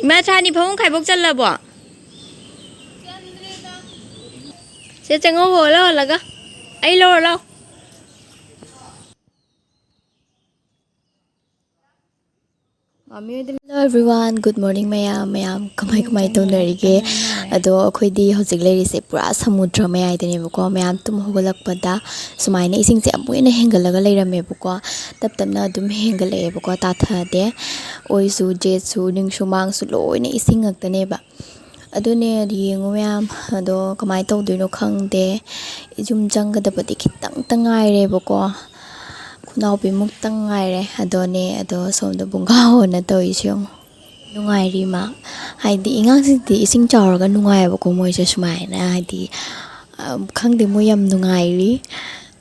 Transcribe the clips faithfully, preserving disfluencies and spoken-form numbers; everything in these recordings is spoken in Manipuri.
ꯏꯃꯥ ꯁꯥꯅꯤ, ꯐꯃꯨꯡ ꯈꯥꯏꯕꯣꯛ ꯆꯜꯂꯕꯣ? ꯁꯦ, ꯆꯪꯉꯧ, ꯍꯣꯜꯂ ꯍꯣꯜꯂꯒ꯫ ꯑꯩ ꯂꯧꯔ ꯂꯥꯎ꯫ Hello everyone, good morning ꯃꯌꯥꯝ꯫ ꯃꯌꯥꯝ ꯀꯃꯥꯏ ꯀꯃꯥꯏ ꯇꯧꯅꯔꯤꯒꯦ? ꯑꯗꯣ ꯑꯩꯈꯣꯏꯗꯤ ꯍꯧꯖꯤꯛ ꯂꯩꯔꯤꯁꯦ ꯄꯨꯔꯥ ꯁꯃꯨꯗ꯭ꯔ ꯃꯌꯥꯏꯗꯅꯦꯕꯀꯣ꯫ ꯃꯌꯥꯝ ꯇꯨꯝ ꯍꯧꯒꯠꯂꯛꯄꯗ ꯁꯨꯃꯥꯏꯅ ꯏꯁꯤꯡꯁꯦ ꯑꯃꯨꯛ ꯍꯦꯟꯅ ꯍꯦꯟꯒꯠꯂꯒ ꯂꯩꯔꯝꯃꯦꯕꯀꯣ꯫ ꯇꯞ ꯇꯞꯅ ꯑꯗꯨꯝ ꯍꯦꯟꯒꯠꯂꯛꯑꯦꯕꯀꯣ, ꯇꯥꯊꯗꯦ꯫ ꯑꯣꯏꯁꯨ ꯖꯦꯠꯁꯨ ꯅꯤꯡꯁꯨ ꯃꯥꯡꯁꯨ ꯂꯣꯏꯅ ꯏꯁꯤꯡ ꯉꯥꯛꯇꯅꯦꯕ꯫ ꯑꯗꯨꯅꯦ, ꯑꯗꯨ ꯌꯦꯡꯉꯨ ꯃꯌꯥꯝ, ꯑꯗꯣ ꯀꯃꯥꯏꯅ ꯇꯧꯗꯣꯏꯅꯣ ꯈꯪꯗꯦ꯫ ꯌꯨꯝ ꯆꯪꯒꯗꯕꯗꯤ ꯈꯤꯇꯪꯇ ꯉꯥꯏꯔꯦꯕꯀꯣ꯫ ꯈꯨꯅꯥꯎꯕꯤꯃꯨꯛꯇꯪ ꯉꯥꯏꯔꯦ꯫ ꯑꯗꯣꯅꯦ, ꯑꯗꯣ ꯁꯣꯝꯗ ꯕꯨꯡꯒꯥ ꯍꯣꯅ ꯇꯧꯔꯤꯁꯦ ꯌꯦꯡꯉꯨ꯫ ꯅꯨꯡꯉꯥꯏꯔꯤ ꯃꯥ꯫ ꯍꯥꯏꯗꯤ ꯑꯉꯥꯡꯁꯤꯡꯗꯤ ꯏꯁꯤꯡ ꯆꯥꯎꯔꯒ ꯅꯨꯡꯉꯥꯏꯌꯦꯕꯀꯣ, ꯃꯣꯏꯁꯦ ꯁꯨꯃꯥꯏꯅ ꯍꯥꯏꯗꯤ, ꯑ, ꯈꯪꯗꯦ, ꯃꯣꯏ ꯌꯥꯝ ꯅꯨꯡꯉꯥꯏꯔꯤ꯫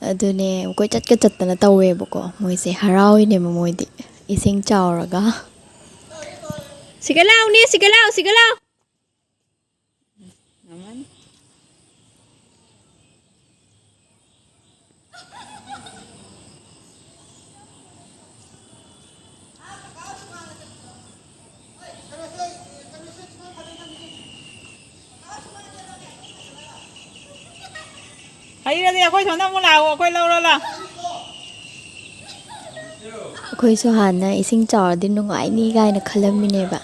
ꯑꯗꯨꯅꯦ, ꯀꯣꯏꯆꯠꯀ ꯆꯠꯇꯅ ꯇꯧꯋꯦꯕꯀꯣ꯫ ꯃꯣꯏꯁꯦ ꯍꯔꯥꯎꯔꯤꯅꯦꯕ ꯃꯣꯏꯗꯤ ꯏꯁꯤꯡ ꯆꯥꯎꯔꯒ꯫ ꯁꯤꯒ ꯂꯥꯎꯅꯦ, ꯁꯤꯒ ꯂꯥꯎ, ꯁꯤꯒ ꯂꯥꯎ꯫ ꯍꯩꯔꯗꯤ ꯑꯩꯈꯣꯏ ꯁꯣꯝꯗ ꯑꯃꯨꯛ ꯂꯥꯛꯑꯣ, ꯑꯩꯈꯣꯏ ꯂꯧꯔ ꯂꯥꯛꯑꯣ꯫ ꯑꯩꯈꯣꯏꯁꯨ ꯍꯥꯟꯅ ꯏꯁꯤꯡ ꯆꯥꯎꯔꯗꯤ ꯅꯨꯡꯉꯥꯏꯅꯤ ꯀꯥꯏꯅ ꯈꯜꯂꯝꯃꯤꯅꯦꯕ꯫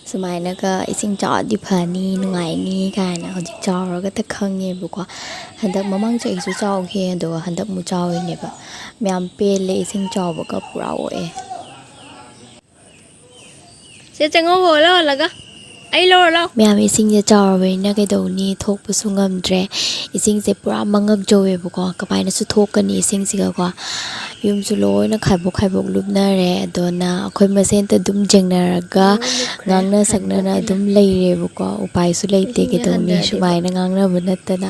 ꯁꯨꯃꯥꯏꯅꯒ ꯏꯁꯤꯡ ꯆꯥꯎꯔꯗꯤ ꯐꯅꯤ, ꯅꯨꯡꯉꯥꯏꯅꯤ ꯀꯥꯏꯅ ꯍꯧꯖꯤꯛ ꯆꯥꯎꯔꯒꯇ ꯈꯪꯉꯦꯕꯀꯣ꯫ ꯍꯟꯗꯛ ꯃꯃꯥꯡ ꯆꯍꯤꯁꯨ ꯆꯥꯎꯈꯤ, ꯑꯗꯨꯒ ꯍꯟꯗꯛ ꯑꯃꯨꯛ ꯆꯥꯎꯔꯤꯅꯦꯕ꯫ ꯃꯌꯥꯝ ꯄꯦꯜꯂꯦ, ꯏꯁꯤꯡ ꯆꯥꯎꯕꯒ ꯄꯨꯔꯥ ꯑꯣꯛꯑꯦ꯫ ꯁꯦ, ꯆꯪꯉꯧ, ꯍꯣꯜꯂ ꯍꯣꯜꯂꯒ꯫ ꯑꯩ ꯂꯧꯔ ꯂꯥꯎ꯫ ꯃꯌꯥꯝ ꯏꯁꯤꯡꯁꯦ ꯆꯥꯎꯔꯕꯅꯤꯅ ꯀꯩꯗꯧꯅꯤ, ꯊꯣꯛꯄꯁꯨ ꯉꯝꯗ꯭ꯔꯦ꯫ ꯏꯁꯤꯡꯁꯦ ꯄꯨꯔꯥ ꯃꯉꯛ ꯌꯧꯋꯦꯕꯀꯣ꯫ ꯀꯃꯥꯏꯅꯁꯨ ꯊꯣꯛꯀꯅꯤ ꯏꯁꯤꯡꯁꯤꯒꯀꯣ? ꯌꯨꯝꯁꯨ ꯂꯣꯏꯅ ꯈꯥꯏꯕꯣꯛ ꯈꯥꯏꯕꯣꯛ ꯂꯨꯞꯅꯔꯦ꯫ ꯑꯗꯨꯅ ꯑꯩꯈꯣꯏ ꯃꯁꯦꯟꯇ ꯑꯗꯨꯝ ꯌꯦꯡꯅꯔꯒ, ꯉꯥꯡꯅ ꯁꯛꯅꯅ ꯑꯗꯨꯝ ꯂꯩꯔꯦꯕꯀꯣ꯫ ꯎꯄꯥꯏꯁꯨ ꯂꯩꯇꯦ, ꯀꯩꯗꯧꯅꯤ ꯁꯨꯃꯥꯏꯅ ꯉꯥꯡꯅꯕ ꯅꯠꯇꯅ꯫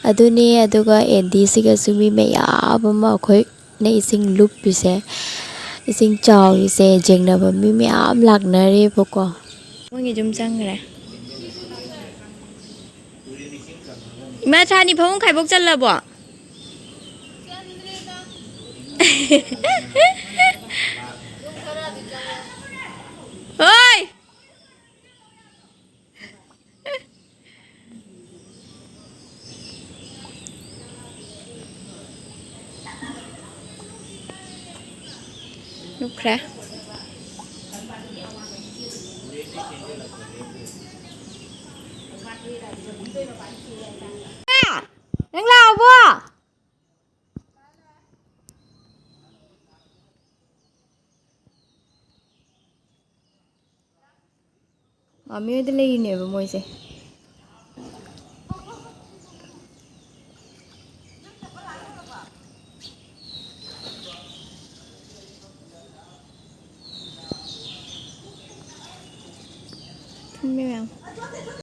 ꯑꯗꯨꯅꯦ, ꯑꯗꯨꯒ ꯑꯦꯟꯗꯤꯁꯤꯒꯁꯨ ꯃꯤ ꯃꯌꯥꯝ ꯑꯃ ꯑꯩꯈꯣꯏꯅ ꯏꯁꯤꯡ ꯂꯨꯞꯄꯤꯁꯦ, ꯏꯁꯤꯡ ꯆꯥꯎꯔꯤꯁꯦ ꯌꯦꯡꯅꯕ ꯃꯤ ꯃꯌꯥꯝ ꯂꯥꯛꯅꯔꯦꯕꯀꯣ꯫ ꯃꯣꯏꯒꯤ ꯌꯨꯝ ꯆꯪꯈ꯭ꯔꯦ꯫ ꯏꯃꯥ ꯁꯥꯅꯤ, ꯐꯃꯨꯡ ꯈꯥꯏꯕꯣꯛ ꯆꯜꯂꯕꯣ? ꯍꯣꯏ! ꯅꯨꯞꯈ꯭ꯔꯦ꯫ ꯅꯪ ꯂꯥꯛꯑꯕꯣ? ꯃꯥꯃꯤ ꯍꯣꯏꯗ ꯂꯩꯔꯤꯅꯦꯕ ꯃꯣꯏꯁꯦ꯫ ꯊꯝꯃꯦ ꯃꯌꯥꯝ꯫